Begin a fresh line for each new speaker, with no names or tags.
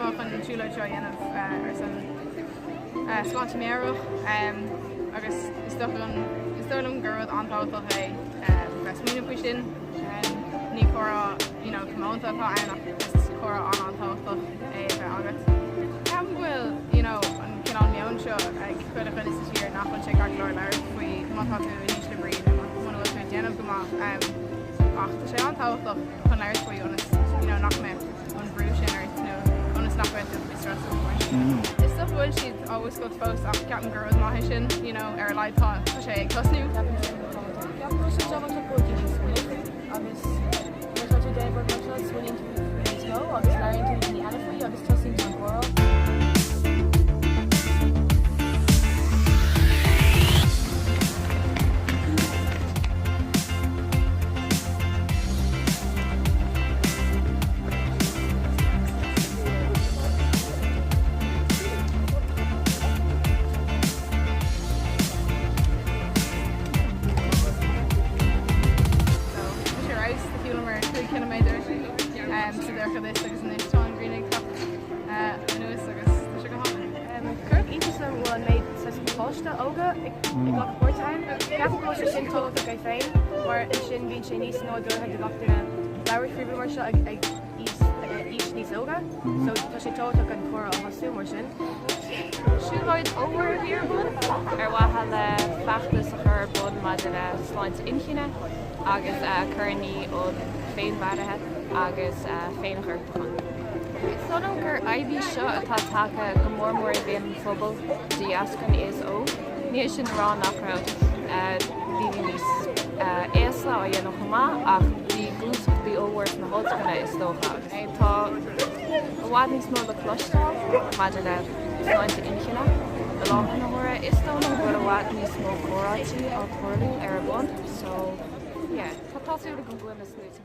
amuigh chun an tsiúlóid seo a dhéanamh ar son sláinte meabhrach agus is dócha liom is dóigh liom gur rud an-tábhachtach é bheith smaoineamh faoi sin. Ní comhrá you know comónta atá ann ach is comhrá an-an-tábhachtach é a bheith agat. Ceapaim go bhfuil you know an cineál meon seo ag chuile dhuine sa tír nach bhfuil sé ceart go leor labhairt faoi má tá tú in ísle brí nó muna bhfuil tú ag déanamh go maith ach tá sé an-tábhachtach chun labhairt faoi ionas you know nach mbeadh an brú sin ort nó ionas nach mbeadh tú faoi strus nó mar sin. Is dócha go bhfuil siad á mhúscailt fós ach ceapaim gur rud maith é sin you know ar a laghad tá tá sé ag tosnú.
Ceapaim sin go tábhachtach. Ceapaim go bhfuil sé tábhachtach go bhfuil daoine ag smaoineamh faoi agus nuair atá tú ag déanamh rud mar seo smaoiníonn tú faoi níos mó agus labhraíonn tú le daoine eile faoi agus tosaíonn tú an comhrá.
So, tá sé ar fheabhas, do shiúlamar 5 chiliméadar sa dorchadas agus anois tá an ghrian ag teacht anuas agus tá sé go hálainn.
Chuir iontas orm go bhfuil an méid saghas páiste óga ag glacadh páirt ann. Ceapaim go bhfuil sé sin tábhachtach é féin mar ansin bíonn sé níos nádúrtha do gach duine labhairt faoi rud mar seo ag aois níos óga. So tá sé tábhachtach an comhrá a thosú mar sin.
Siúlóid ollmhór a bhí ar bun ar mhaithe le feachtas a chur ar bun maidir le sláinte inchinne agus cur in aghaidh féinmharaithe agus féinghortúcháin. Is dóigh liom gur fhadhb í seo atá tagtha go mór mór i mbéal an phobail de dheasca an aos óg. Ní hé sin a rá nach raibh daoine níos aosta á dhéanamh chomh maith ach bhí gluaiseachtaí ollmhór sna hollscoileanna is dócha agus tá i bhfad níos mó le cloisteáil maidir le sláinte inchinne i láthair na huaire. Is dóigh liom go bhfuil i bhfad níos mó comhráití á tarlú ar a bun so yeah tá súil agam go bhfuil na sluaite.